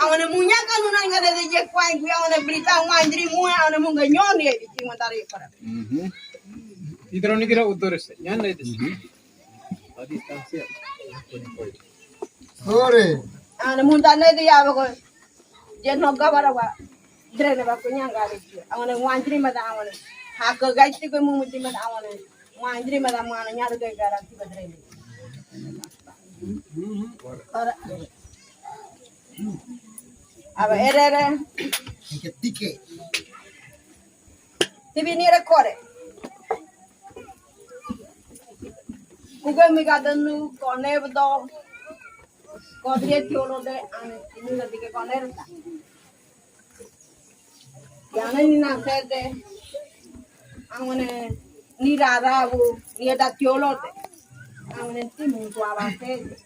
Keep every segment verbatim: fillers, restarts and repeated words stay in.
Awane muña kanu nanga de ye kwai kwi awane brita wandri mu awane munga nyoni e biti mandari para. Mhm. Idro ni kira udore se. Nyan le desi. A distancia. Ore. Awane munda ne de ya ko. Je no gabara wa. Drene ba kunyanga de. Awane wandri mada awane. Haka gaiti ko mu muti mada awane. Wandri mada mwana nyaro de gara ti ba drene. Ora. Aba erere. Tike tike. Tibi nire kore. Kuge mi gadanu kone bdo. Kodrie tiolo de ane tinu de dike kone rta. Yana ni na sede. Awane ni rara bu ni da tiolo de. Awane ti mu tu aba sede.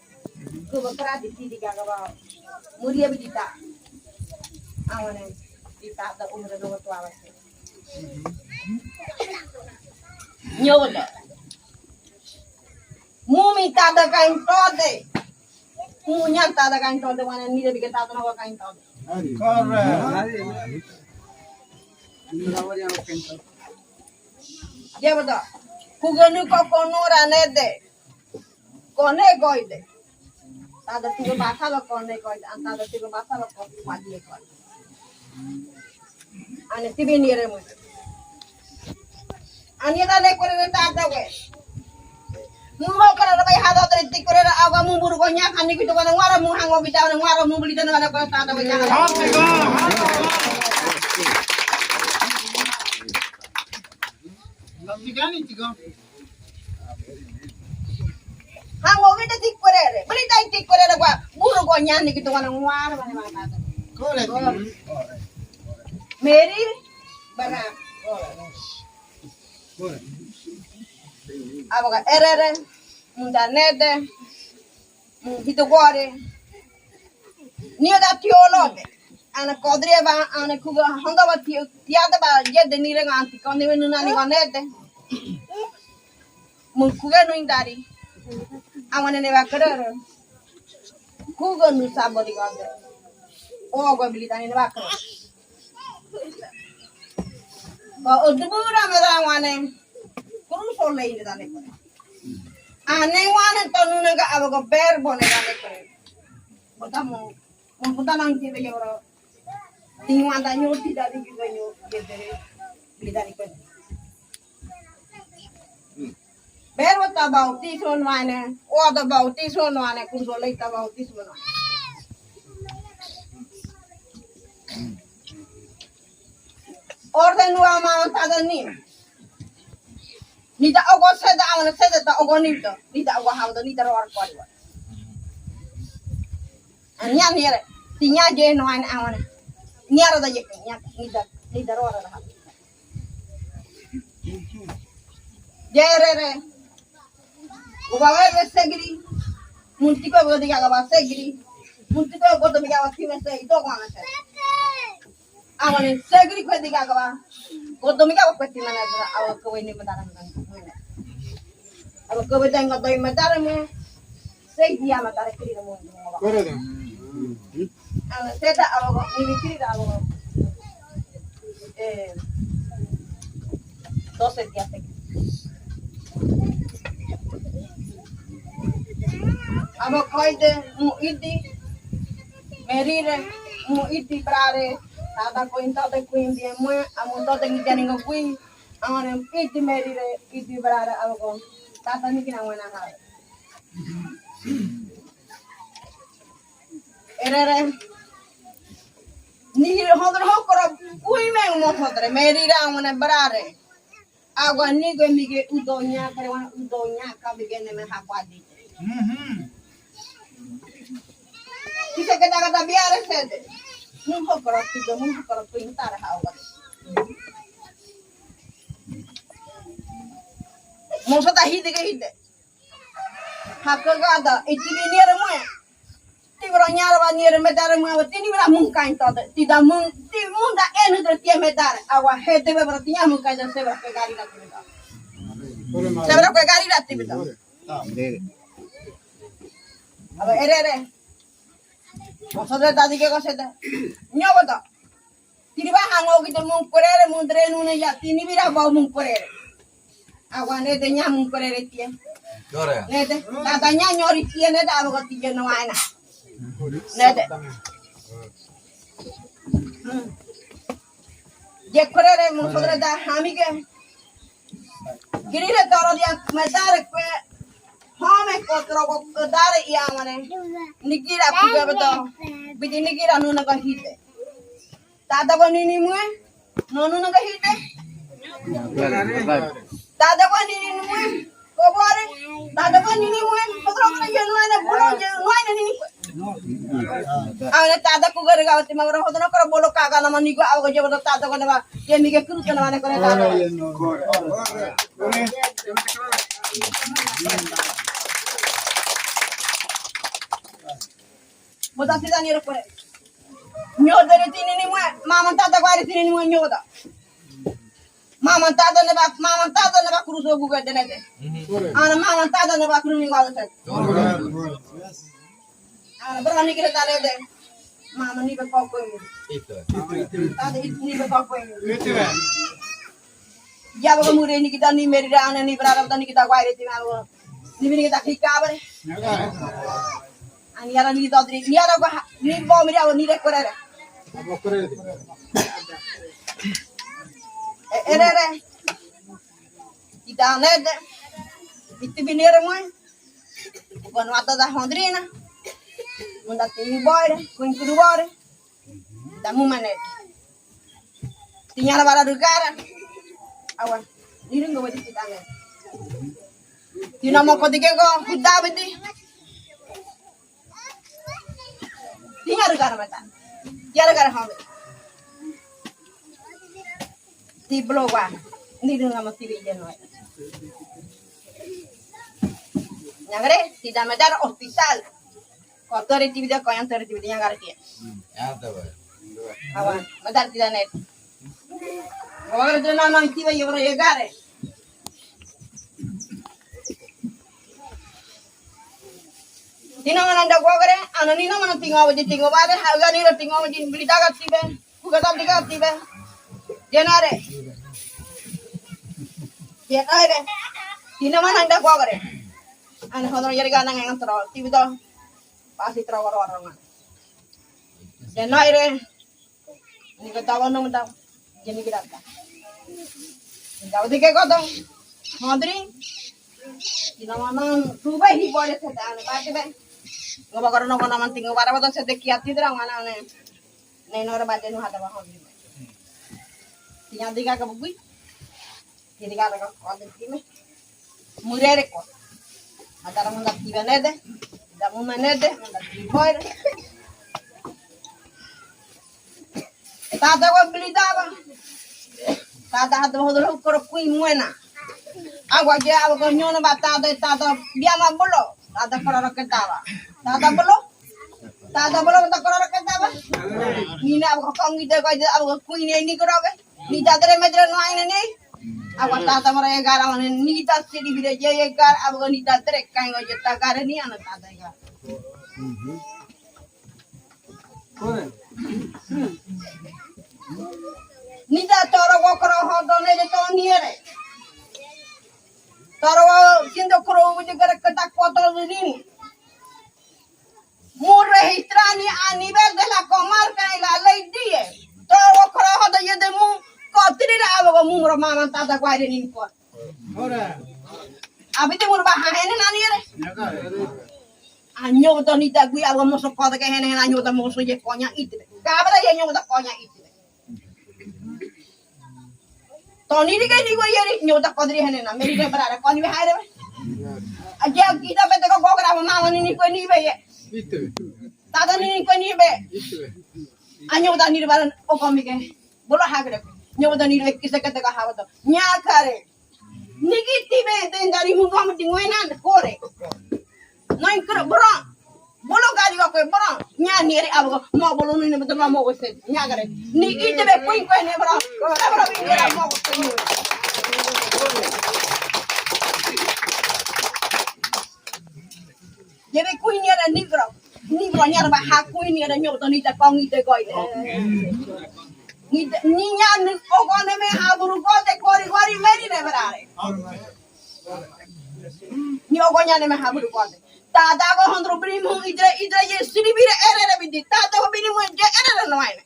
Kuba kara di ti di gaga ba. Muria bi dita. Awane dita da umre no tu aba sede. Nyoda. Mumi tada kain tode. Muña tada kain tode, wane nire bige tada no kain tode. Correct. Ye bada. Kuganu ko kono rane de. Kone koide. Tada tigo basa lo kone koide. An tada tigo basa lo kone koide. Ane tibi nire mu. Ani da ne kore ne tata we. Mu ho kore da bai hado tere ti kore da awa mu buru ko nya kani kito kana wara mu hango bita na wara mu buli tana kana kore tata we nya. Tigani tigo. Hango bita ti kore re. Buli tai ti kore da kwa buru ko nya ni kito kana wara mane mane tata. Kore. Mary Bara. Abaga erere, munda nede, mu hitogore. Nio da tiolo be. Ana kodri ba, ana kuga honda ba ti, tiada ba yede nire nga anti kone be nuna ni ganede. Mu kuga nu indari. Awane ne ba kerere. Kuga nu sabori gande. O go bilitani ne ba kerere. Ba odubura me da wane. Kuru sole ine da ne. Ane wane tonu ne ga abaga berbo ne da ne. Bota mo, mo bota nang ti be yoro. Ti wan da nyo ti da di ki be nyo. Ye de. Bilitani ko. Berbo ta bautismo no ane, o ta bautismo no ane, kuru sole ta bautismo no ane. Orden wa ma ta da ni. Ni ta ogo seda, awane seda ta ogo ni ta. Ni ta ogo ha ta ni ta ro ar ko. Anya ni re. Tinya je no ane awane. Ni ara da je, nya, ni ta, ni ta ro ara da. Jerere. Ubawe be segri. Muntiko be diga ba segri. Muntiko be diga ba time se ito kwa se. Awane segri ko diga ba. Ko to mi ga ko ti mana awa ko ni madara. Awa ko be tengo to madara me. Sei dia matare kiri na mundu. Kore da. Ala seda awa ni kiri da awa. Eh. Doce dia se. Awa koide mu idi. Merire mu idi brare. Tada ko inta de kuin dia mu amu to de ni jani ngo kui. Awane idi merire idi brare awa ko. Tata ni kina wana ha. Erere. Ni hodro hokoro kui me mo hodre. Merire awane brare. Awa ni go mi ge udonya kare wana udonya ka bige ne me ha kwa di. Mhm. Kise ke daga da biare sede. Mun hokoro ti do mun hokoro ti tare ha awa. Mo so ta hide ke hide. Haka gada, iti bi niere mue. Ti bro nyara ba niere medare mue, ti ni bra mun kain tode. Ti da mun, ti mun da enu dre ti medare. Awa hede be bro ti nya mun kain da se bra ke gari da ti da. Se bra ke gari da ti da. Awa erere. Mosodre dadike kosede. Nyoboto. Tiriba hango kite mungkorere, mundre nune ya, tini bira bo mungkorere. Awa nede nya mungkorere tie. Nede, tata nya nyori tie nede, awa tiye no aina. Nede. Hmm. Ye korere mosodre da hamike. Girire toro dia medare kwe. Home kotro ko dare ya mane. Nikira kuga beto. Bidi nikira nuna ka hite. Tata ko nini mue? Nonu na kahite. Tata ko nini mue? Kobore. Tata ko nini mue? Kotro ko ye nuane bolo ye nuane nini. Awene tata ko gare gawati magro hoto na koro bolo kaga na mani ko awa ko ye bolo tata ko na ba. Ye mige kuru ko na mane kore tata. Bota sida ni re kore. Nyoda re tinini mue, mama tata kwa re tinini mue nyoda. Mama tata ne ba, mama tata ne ba kuruso guga denede. Ana mama tata ne ba kuruni kwa te. Ana bra ni kire tale de. Mama ni be kokwe. Tata ni be kokwe. Yaba ko mure ni kita ni meri ra ana ni bra ra ni kita kwa re ti ma ko. Ni bini kita kikabre. Ani ara ni dodri, ni ara ko ha, ni bo miri awo ni re korere. E, ere re. Ida nede. Iti binere mue. Ko no ata da hondrina. Munda ti ni bore, ko ni bore. Da muma nede. Tiñara bara rugara. Awa. Niringo wadi kitane. Tina moko dike ko kuda bidi. Tiñara rugara mata. Tiñara rugara hame. Ti blowa. Niringo mati bidi no. Ñagare, ti da medar hospital. Ko tore ti bidi, ko yan tore ti bidi, ñagare ti. Awa, medar ti da nede. Gogore dina nang tiba yebro yegare. Tina mana nda gogore, ano nina mana tingo wadi tingo wadi, haga nira tingo wadi bili daga tibe, kuga tam diga tibe. Jenare. Jenare. Tina mana nda gogore. Ano hodro yeriga nang yang tro, tibe do. Pasi tro goro goro nang. Jenare. Ni kata wano mata. Jeni kira ta. Ni kata wadi ke koto. Madri. Ina mana tuba hi bole seta ane bate be. Ngo bakar no kona manting ngo bara bata seta kiati dra mana ne. Ne nora bate no hata ba hon. Tiña diga ka bugui. Kiri gara ko ko de time. Murere ko. Adara munda tiba nede. Da muma nede, munda tiba. Tata wa bilidaba. Tata hata hodoro koro kui muena. Awa ge awa ko nyona ba tata tata biama bolo. Tata koro roketaba. Tata bolo. Tata bolo tata koro roketaba. Nina awa ko kongi de ko awa ko kui ne ni koro ge. Ni tata re medre no aine ni. Awa tata mara ye gara wane ni tata sidi bide ye ye gara awa ni tata re kaingo ye ta gara ni ana tata ye gara. Ni tata toro wo koro ho done de to ni ere. Toro wo sindo koro wo de gara kata koto ni. Mu registrani a nivel de la comarca en la ley diez. Toro koro hodo yede mu kotiri ra awo mu muro mama tata kwa ire ni ko. Abite muro ba ha hene nani ere. Anyo to ni ta gui awo moso kodo ke hene hene anyo to moso ye konya ite. Kabra ye nyo to konya ite. Toni ni ke ni ko yeri nyo ta kodri hene na meri ke brara koni be haire be. Aja kita be te ko gogra mama ni ni ko ni be ye. Tata ni ni ko ni be. Anyo ta ni bara o komi ke. Bolo hagre. Nyo ta ni be kise ke te ka hawa to. Nya kare. Niki tibe den dari mu gom di ngwena kore. Noin kro bro. Bolo gari wa kwe bro. Nya ni eri abo mo bolo ni ne betul mo ko se. Nya gare. Niki tibe kuin kwe ne bro. Bro ni ne mo ko se. Ye be kuin ni eri ni bro. Ni bro nyar ba haku ini ada nyok to ni ta kong ite koi te. Ni, ni nyar ni ogo ne me haburu ko te kori kori meri ne berare. Ni ogo nyar ne me haburu ko te. Tata ko hondro bini mu idre, idre ye siri bire ere re bidi. Tata ko bini mu je ere re no aine.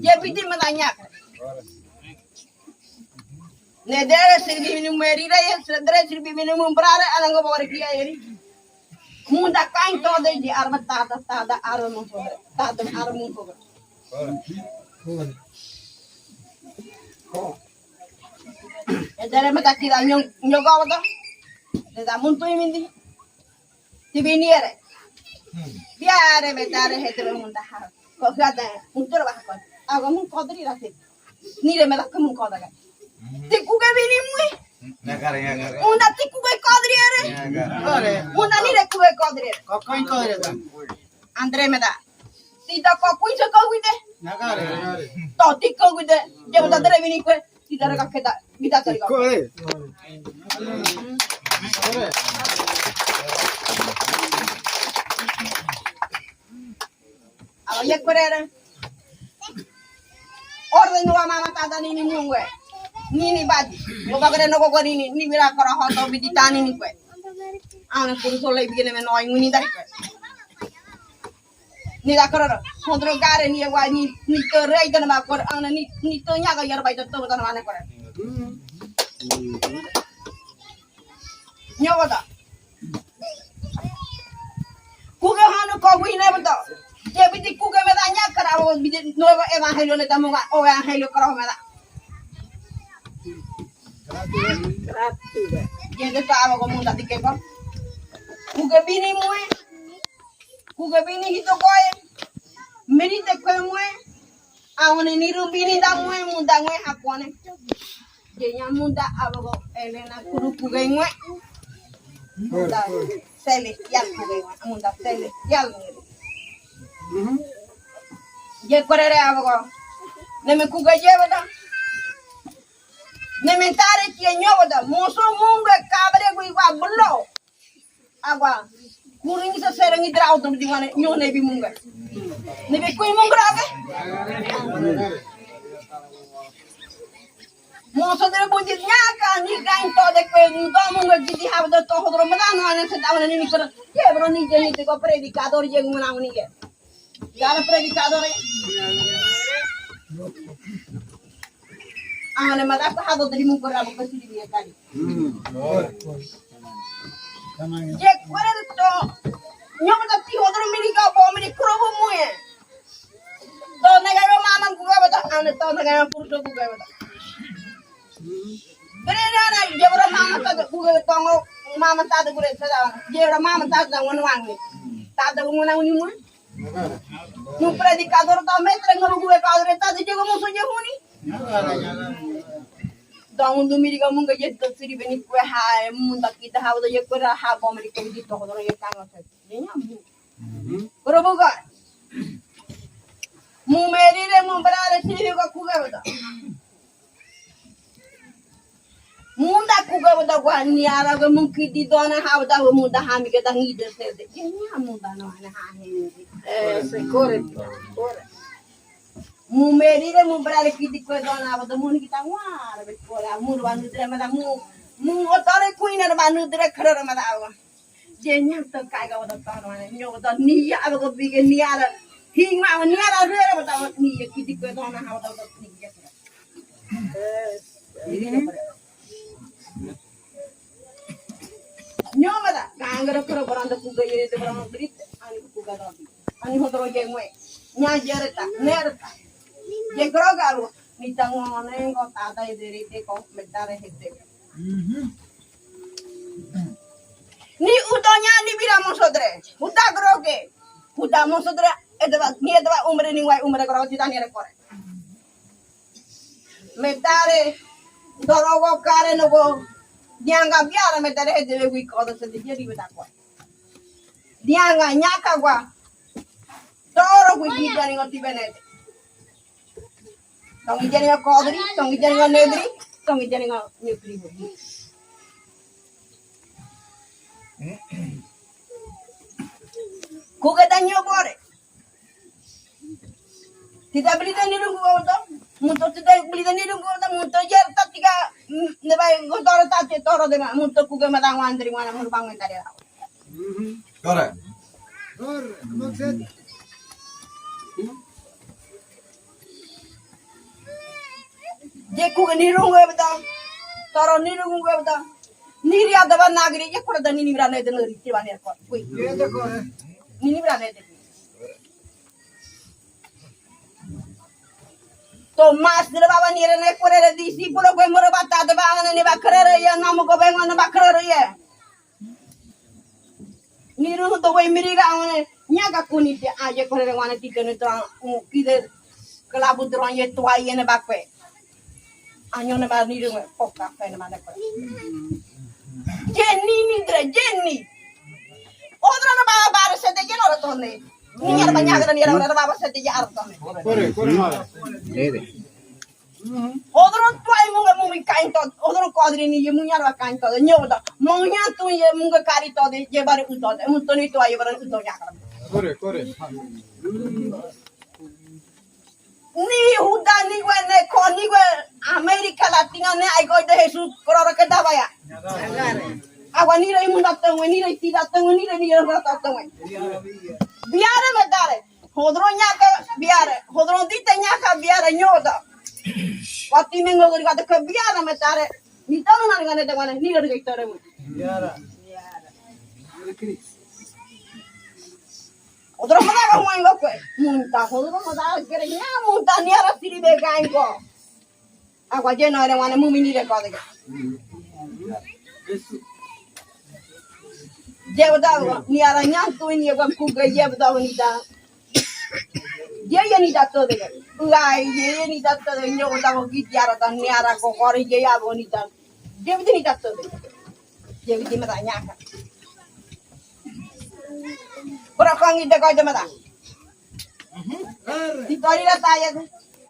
Ye bidi mata nyaka. Ne dere sirbi mini meri re, ye dere sirbi mini mu brare, anango bore kia eri. Munda kain to de ji arba tata, tata arba mu ko, tata arba mu ko. E dere mata kira nyo, nyo gawda. De da muntu imindi. Ti bini ere. Biare me dare hetere munda ha. Ko gada, muntu ba ko. Ago mun kodri rate. Ni re me da ko mun kodaga. Ti kuge bini mui. Munda ti kuge kodri ere. Munda ni re kuge kodri ere. Ko koin kodri da. Andre me da. Ti da ko kuin se ko guide. To ti ko guide. Je munda dere bini kue. Ti dare ka keda. Bida tari ko. Awa ye korere. Orde no wa mama tata nini mungue. Nini badi. Ngo bagre no ko nini, ni bira kora hoto bidi tani ni kue. Ane kuru sole bigene me no nguni dari kue. Ni da kororo. Hondro gare ni wa ni, ni to rei dana ma kor, ane ni, ni to nyaga yar bai to to dana ma ne kore. Nyogoda. Kuge hanu ko guine beto. Je bidi kuge me da nyakara o bidi no evangelio ne tamunga o evangelio karo me da. Je de ta awa ko munda dike ko. Kuge bini mue. Kuge bini hito koe. Mini te koe mue. Awane niru bini da mue, munda mue hakone. Je nya munda awa ko Elena kuru kuge mue. Munda celestial kuge mue, munda celestial mue. Je korere awa ko. Neme kuge je bada. Neme tare tie nyo bada. Moso munge kabre gui wa bulo. Agua. Kuring sa serang idra auto di wane nyo ne bi munga. Ne bi kui munga ake. Moso dere bunti nyaka ni gain to de kue ni do munga gidi haba de to hodro mada no ane se tawane ni koro. Ye bro ni je ni te ko predicador ye nguna ni ye. Gara predicador ye. Ane mada ko hado deri munga rabo ko sidi ye kari. Je kore to. Nyo mata ti hodro mini ka bo mini krobo mue. To na ga mama kuga bata, ane to na ga purto kuga bata. Bere na na je bro mama ta kuga tongo mama ta de kure ta. Je bro mama ta da won wang ni. Ta da won wang ni mue. Nu predicador to metre ngoro kuga ka de ta de je ko muso je huni. Dong du miri ga munga ye to siri beni kue ha munda kita ha do ye kue ha bo miri ko di to do ye kanga se. Ye nya mu. Koro buga. Mu meri re mu brare siri ko kuga bada. Munda kuga bada gua niara ga mu kidi dona ha bada munda ha mi ga dangi de se de. Ye nya munda no ane ha he. Eh, se kore, kore. Mu meri re mu brare kidi kue dona bada mu ni kita ngua re be kore mu re banu dre mada mu mu otore kuina re banu dre kare re mada awa. Je nya to kai ga wada tano ane nyo wada niya awa ko bige niya re. Hing ma niya re re wada niya kidi kue dona ha wada niya. Nyo mada kangara koro baranda kuga yere de baranda brit ani kuga dadi ani hodro je ngwe nya jereta nereta je gro garu ni tango nengo tata edere de ko metare hete ni udo nya ni bira mosodre uda gro ke uda mosodre edeba ni edeba umre ni wai umre gro ti tani re kore. Metare dorogo kare nogo dianga biara metare hete le gui kodo se de jeri meta ko. Dianga nyaka gua. Toro gui gidani ngo tibenete. Tongi jani ngo kodri, tongi jani ngo nedri, tongi jani ngo nyukri. Kuge da nyo bore. Tida bli da nirung kuge oto. Munto tida bli da nirung kuge oto. Munto yer ta tiga, mm, ne bai gotoro ta te toro de ma. Munto kuge ma da wandri wana mur bangun tare. Kore. Je kuge nirung kuge beta. Toro nirung kuge beta. Niri ada ba nagri, je kura da nini mira ne de nari, tiba ne ko. Kui. Nini mira ne de. To mas de baba nire ne kura de disipulo kue mura bata de ba ne ba krere ya namo ko bengo ne ba krere ya. Niru to we miri ga wane, nyaka kuni te aje kore wane tite ne tra, u, kide kelabu tron ye tua ye ne bakwe. Anyo ne ba niru me, poka fe ne ma ne kore. Jenny ni dre, Jenny. Odro ne ba bare se de ye ora tone. Ni ya ba nyaka ne ya ora ba se de ye ora tone. Kore, kore ma. Odro tuai munga mumi kain to, odro kodri ni ye munya ra kain to, nyo to. Munya tu ye munga kari to de, ye bare uto de, mun to ni tuai ye bare uto ya kara. Kore, kore. Ni Huda ni we ne ko ni we America Latina ne ai ko de Jesús koro ke da baya. Awa ni re munda to we, ni re tida to we, ni re ni re to we. Biare me dare. Hodro nyaka biare, hodro dite nyaka biare nyoda. Wati mengo gori kata ke biare me tare. Ni tanu nani ngane de ngane, ni gori tare mu. Biare. Hodro mada ka huan go kue. Munta, hodro mada kere nya munta ni ara tiri be gain ko. Awa je no re wane mumi ni re ko de. Je oda ni ara nyantu ni ye kuge ye oda ni da. Ye ye ni da to de. Uga ye ye ni da to de nyo oda ko giti ara da ni ara ko kore ye ya bo ni da. Je oda ni da to de. Je oda ma da nyaka. Kura kongi de ko de ma da. Ti tori ra ta ye.